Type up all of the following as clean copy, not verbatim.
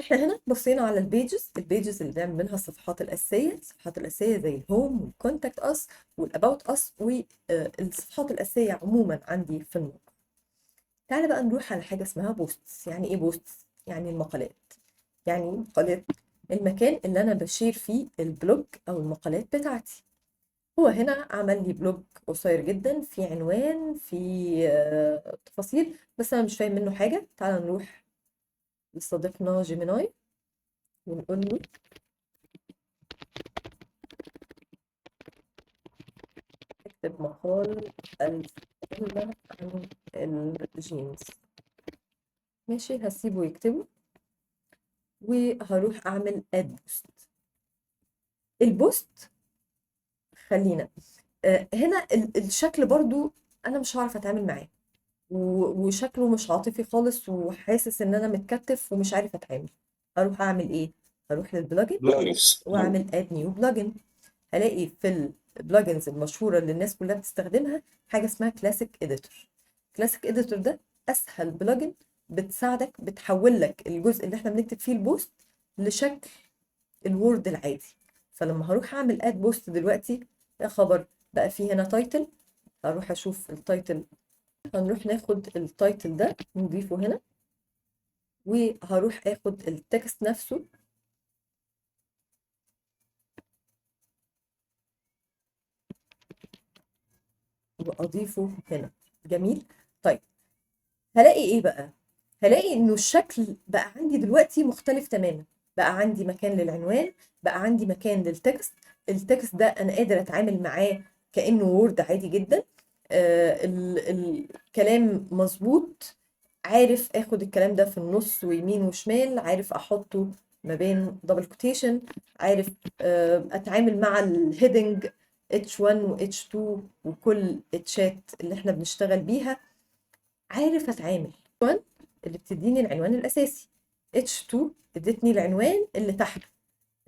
احنا هنا بصينا على ال pages، ال pages اللي بنعمل منها الصفحات الاساسيه، الصفحات الاساسية زي ال home وال contact us وال about us والصفحات الاساسية عموما عندي في الموقع. تعالى بقى نروح على حاجة اسمها posts. يعني ايه posts؟ يعني المقالات، يعني مقالات المكان اللي انا ب share فيه ال blog او المقالات بتاعتي. هو هنا عمل لي blog قصير جدا في عنوان، في تفاصيل، بس انا مش فاهم منه حاجة. تعالى نروح لصديقنا Gemini ونقول له اكتب مقال 1000 كلمة عن الجينز. ماشي، هسيبه يكتبه وهروح اعمل add post. ال post خلينا هنا الشكل برضو انا مش هعرف اتعامل معاه، وشكله مش عاطفي خالص، وحاسس ان انا متكتف ومش عارف اتعامل. اروح اعمل ايه؟ هروح لل plugin واعمل add new plugin. هلاقي في ال plugins المشهورة اللي الناس كلها بتستخدمها حاجة اسمها Classic Editor. Classic Editor ده اسهل plugin بتساعدك، بتحول لك الجزء اللي احنا بنكتب فيه ال post لشكل ال Word العادي. فلما هروح اعمل add post دلوقتي، يا خبر، بقى في هنا title. هروح اشوف ال title، هنروح ناخد ال title ده نضيفه هنا، وهروح اخد ال text نفسه واضيفه هنا. جميل. طيب هلاقي ايه بقى؟ هلاقي انه الشكل بقى عندي دلوقتي مختلف تماما. بقى عندي مكان للعنوان، بقى عندي مكان لل text. ال text ده انا قادر اتعامل معاه كأنه Word عادي جدا. الكلام مظبوط، عارف اخد الكلام ده في النص ويمين وشمال، عارف احطه ما بين double quotation، عارف اتعامل مع ال heading H1 و H2 وكل الشات اللي احنا بنشتغل بيها، عارف اتعامل. H1 اللي بتديني العنوان الاساسي، H2 ادتني العنوان اللي تحته،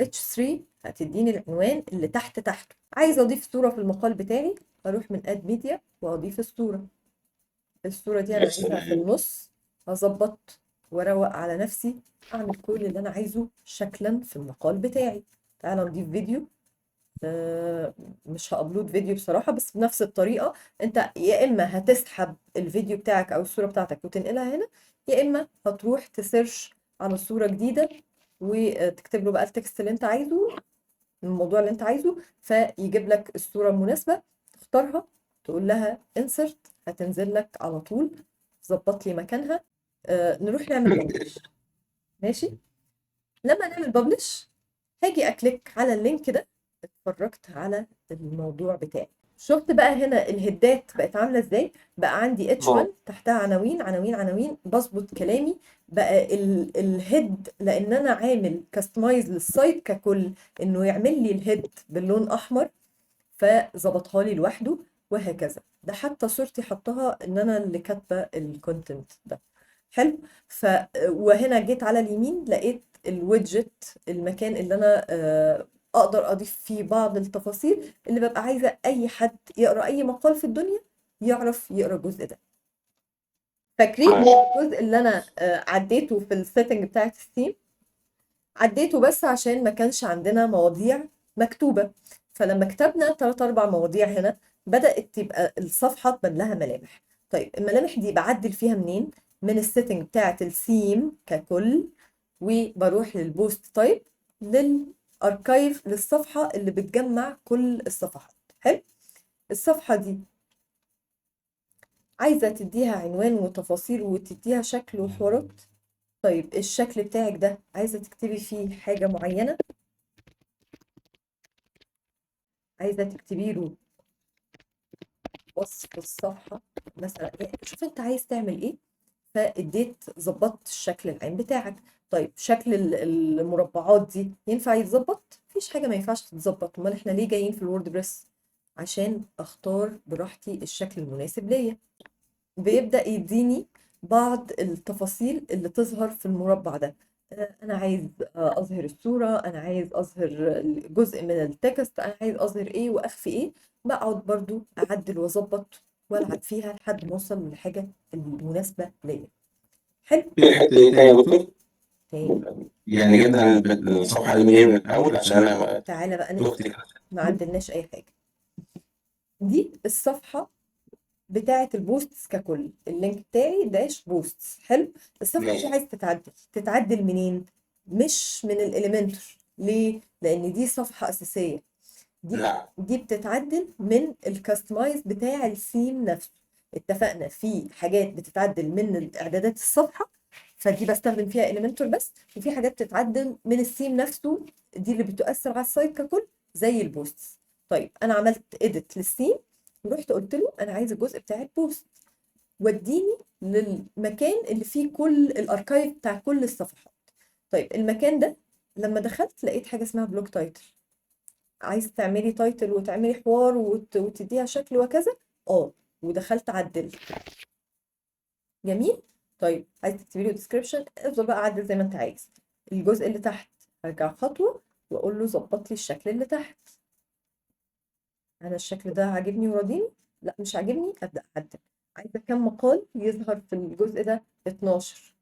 H3 هتديني العنوان اللي تحت تحته. عايز اضيف صورة في المقال بتاعي، هروح من add media واضيف الصورة. الصورة دي انا عايزها في النص، هظبط واروق على نفسي، اعمل كل اللي انا عايزه شكلا في المقال بتاعي. تعالى نضيف فيديو. مش ه upload فيديو بصراحة، بس بنفس الطريقة انت يا اما هتسحب الفيديو بتاعك او الصورة بتاعتك وتنقلها هنا، يا اما هتروح ت search على صورة جديدة وتكتب له بقى ال text اللي انت عايزه، الموضوع اللي انت عايزه، فيجيب لك الصورة المناسبة تختارها، تقول لها insert، هتنزل لك على طول، ظبط لي مكانها. نروح نعمل publish. ماشي، لما نعمل publish هاجي ا click على ال link ده، اتفرجت على الموضوع بتاعي. شفت بقى هنا ال head ات بقت عامله ازاي؟ بقى عندي H1 تحتها عناوين عناوين عناوين، بظبط كلامي. بقى ال head، لان انا عامل customize لل site ككل انه يعمل لي ال head باللون احمر، فظبطها لي لوحده وهكذا. ده حتى صورتي حطها ان انا اللي كاتبه ال content ده. حلو. وهنا جيت على اليمين لقيت ال widget، المكان اللي انا اقدر اضيف فيه بعض التفاصيل اللي ببقى عايزه اي حد يقرا اي مقال في الدنيا يعرف يقرا الجزء ده. فاكرين الجزء اللي انا عديته في ال setting بتاعت الثيم؟ عديته بس عشان ما كانش عندنا مواضيع مكتوبة، فلما كتبنا 3-4 مواضيع هنا بدأت تبقى الصفحة تبان لها ملامح. طيب الملامح دي بعدل فيها منين؟ من ال setting بتاعت الثيم ككل، وبروح لل post type، لل archive، للصفحة اللي بتجمع كل الصفحات. حلو. الصفحة دي عايزة تديها عنوان وتفاصيل وتديها شكل وحوارات. طيب الشكل بتاعك ده عايزة تكتبي فيه حاجة معينة، عايزة تكتبي له وصف الصفحة مثلا، شوف انت عايز تعمل ايه، فاديت ظبطت الشكل العام بتاعك. طيب شكل المربعات دي ينفع يتظبط؟ مفيش حاجة ما ينفعش تتظبط. امال احنا ليه جايين في ال WordPress؟ عشان اختار براحتي الشكل المناسب ليا. بيبدأ يديني بعض التفاصيل اللي تظهر في المربع ده. انا عايز اظهر الصورة، انا عايز اظهر جزء من ال text، انا عايز اظهر ايه واخفي ايه. بقعد برضو اعدل واظبط والعب فيها لحد ما اوصل للحاجة المناسبة ليا. حلو. في حتة ايه تاني يا دكتور؟ تاني. يعني جبنا الصفحة دي منين من الاول عشان انا تعالى بقى تهت نقفل، كده. ما عدلناش اي حاجة. دي الصفحة بتاعه ال posts ككل، ال link بتاعي dash posts. حلو. الصفحة دي ماشي. عايز تتعدل، تتعدل منين؟ مش من ال Elementor. ليه؟ لان دي صفحة اساسية، دي نعم. دي بتتعدل من ال customize بتاع الثيم نفسه. اتفقنا في حاجات بتتعدل من اعدادات الصفحة، فدي بستخدم فيها Elementor بس، وفي حاجات بتتعدل من الثيم نفسه، دي اللي بتؤثر على ال site ككل زي ال posts. طيب انا عملت edit لل theme ورحت قلت له انا عايز الجزء بتاع ال post، وديني للمكان اللي فيه كل ال archive بتاع كل الصفحات. طيب المكان ده لما دخلت لقيت حاجة اسمها blog title. عايز تعملي title وتعملي حوار وتديها شكل وكذا، ودخلت عدلت. جميل. طيب عايز تكتبي له description، افضل بقى عدل زي ما انت عايز. الجزء اللي تحت هرجع خطوة واقول له ظبط لي الشكل اللي تحت. انا الشكل ده عاجبني وراضيني، لا مش عاجبني، ابدا اعدل. عايزه كم مقال يظهر في الجزء ده؟ 12.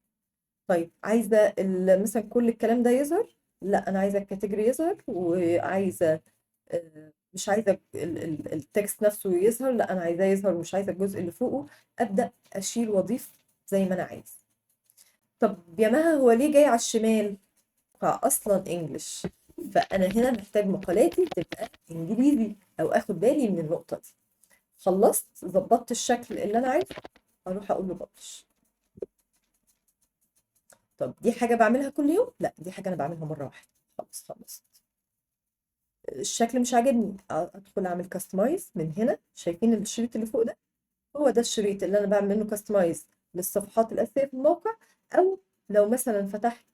طيب عايزه مثلا كل الكلام ده يظهر؟ لا انا عايزه ال category يظهر، وعايزه مش عايزه ال text نفسه يظهر، لا انا عايزاه يظهر ومش عايزه الجزء اللي فوقه. ابدا اشيل واضيف زي ما انا عايز. طب يا مها هو ليه جاي على الشمال؟ اصلا English، فانا هنا محتاج مقالاتي تبقى انجليزي، او اخد بالي من النقطة دي. خلصت ظبطت الشكل اللي انا عايزه، اروح اقول له publish. طب دي حاجة بعملها كل يوم؟ لا، دي حاجة انا بعملها مرة واحدة، خلاص خلصت. الشكل مش عاجبني، ادخل اعمل customize من هنا. شايفين الشريط اللي فوق ده؟ هو ده الشريط اللي انا بعمل منه customize للصفحات الاساسية في الموقع. او لو مثلا فتحت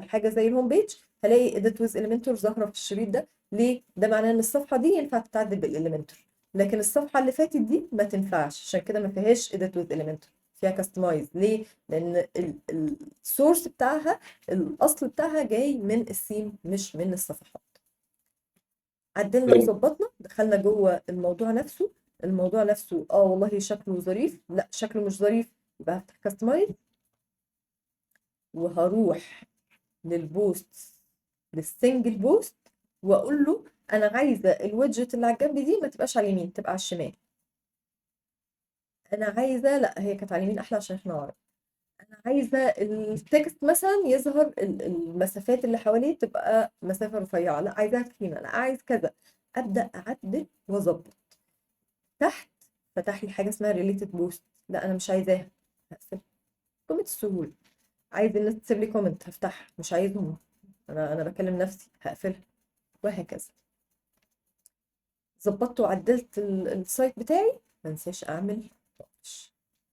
حاجة زي ال home page، هلاقي edit with Elementor ظاهره في الشريط ده. ليه؟ ده معناه ان الصفحة دي ينفع تتعدل بال Elementor، لكن الصفحة اللي فاتت دي ما تنفعش، عشان كده ما فيهاش edit with Elementor، فيها customize. ليه؟ لان ال source بتاعها، الاصل بتاعها جاي من الثيم مش من الصفحات. عدلنا وظبطنا، دخلنا جوه الموضوع نفسه. الموضوع نفسه والله شكله ظريف، لا شكله مش ظريف، يبقى هفتح customize وهروح لل post، لل single post، واقول له انا عايزه ال widget اللي على الجنب دي ما تبقاش على اليمين، تبقى على الشمال. انا عايزه، لا هي كانت على اليمين احلى عشان احنا عرب. انا عايزه ال text مثلا يظهر المسافات اللي حواليه تبقى مسافة رفيعة، لا عايزاها تخينة، لا عايز كذا. ابدا اعدل واظبط. تحت فتح لي حاجة اسمها related post، لا انا مش عايزاها، هقفل. قمة السهولة. عايز الناس تسيب لي comment، هفتحها، مش عايزهم، انا بكلم نفسي، هقفلها، وهكذا. ظبطت وعدلت ال site بتاعي. ما انساش اعمل publish.